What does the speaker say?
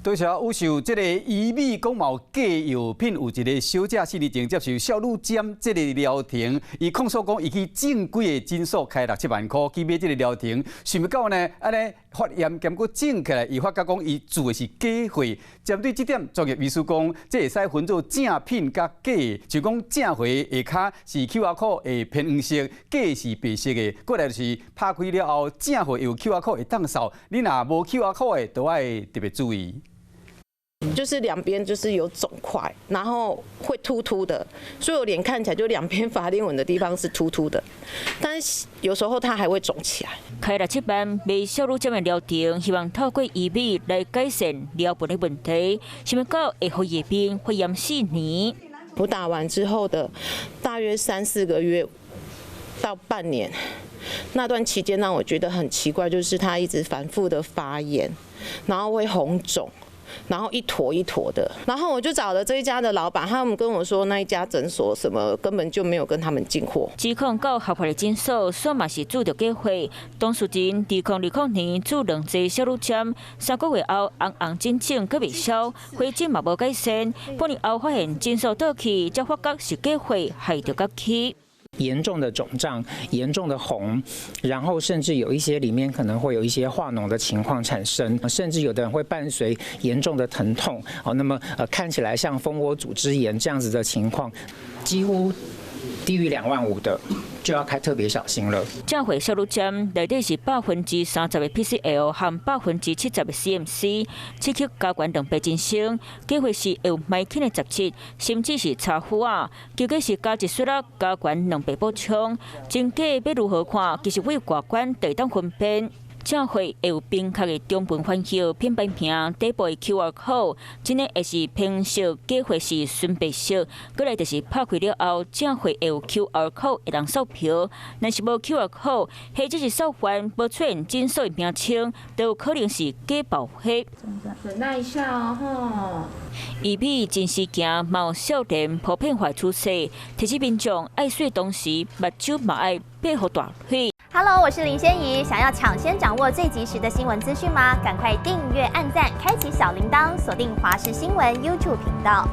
多謝有受這个醫美講嘛有假藥品，有一个小姐4年前接受少女針這个療程，伊控訴講伊去正規的診所開六七萬箍去買這个療程，想欲到呢，按呢發炎兼閣腫起來，伊發覺講伊注的是假貨。針對這點，專業醫師講，這會使分做正品佮假，就講正貨下跤是 QR code 會偏黃色，假是白色的。過來就是拍開了後，正貨有 QR code 會當掃，你若無 QR code 的，都愛特別注意。就是兩邊就是有腫塊，然後會突突的，所以我臉看起來就兩邊法令紋的地方是突突的，但是有時候它還會腫起來。開六七萬買少女針的療程，希望透過醫美來改善療紋的問題，想欲到會予伊的面發炎4年。我打完之後的大約三四個月到半年，那段期間讓我覺得很奇怪，就是它一直反覆的發炎，然後會紅腫。然後一坨一坨的，然後我就找了這一家的老闆，他們跟我說那一家診所什麼根本就沒有跟他們進貨。指控到合法的診所，煞嘛是注著假貨。當事人2020年注兩劑少女針，3個月後紅紅腫腫，閣袂消，火疹嘛無改善。半年後發現診所倒去，才發覺是假貨，害著家己。嚴重的腫脹、嚴重的紅，然後甚至有一些裡面可能會有一些化膿的情況產生，甚至有的人會伴隨嚴重的疼痛。哦，那麼看起來像蜂窩組織炎這樣子的情況，幾乎低於2萬5的就要開特別小心了。正貨少女針內底是30%的 PCL 和70%的 CMC，刺激加懸兩倍真升。假貨是有麥肯的雜質，甚至是茶麩啊，究竟是加一撮仔加懸兩倍補充，真假欲如何看？其實對外觀就會當分辨。正貨會有明確的中文翻譯、品牌名、底部的 QR code，真的會是偏色，假貨是純白色。過來就是拍開了後，正貨會有 QR code 會當掃票，若是無 QR code，或者是掃完無出現診所的名稱，都有可能是假爆貨。忍耐一下哦，吼。醫美真時行，嘛有少年普遍化趨勢，提醒民眾愛媠同時，目睭嘛愛閉予大血。 Hello，我是林仙怡，想要搶先掌握最及時的新聞資訊嗎？趕快訂閱、按讚、開啟小鈴鐺，鎖定華視新聞 YouTube 頻道。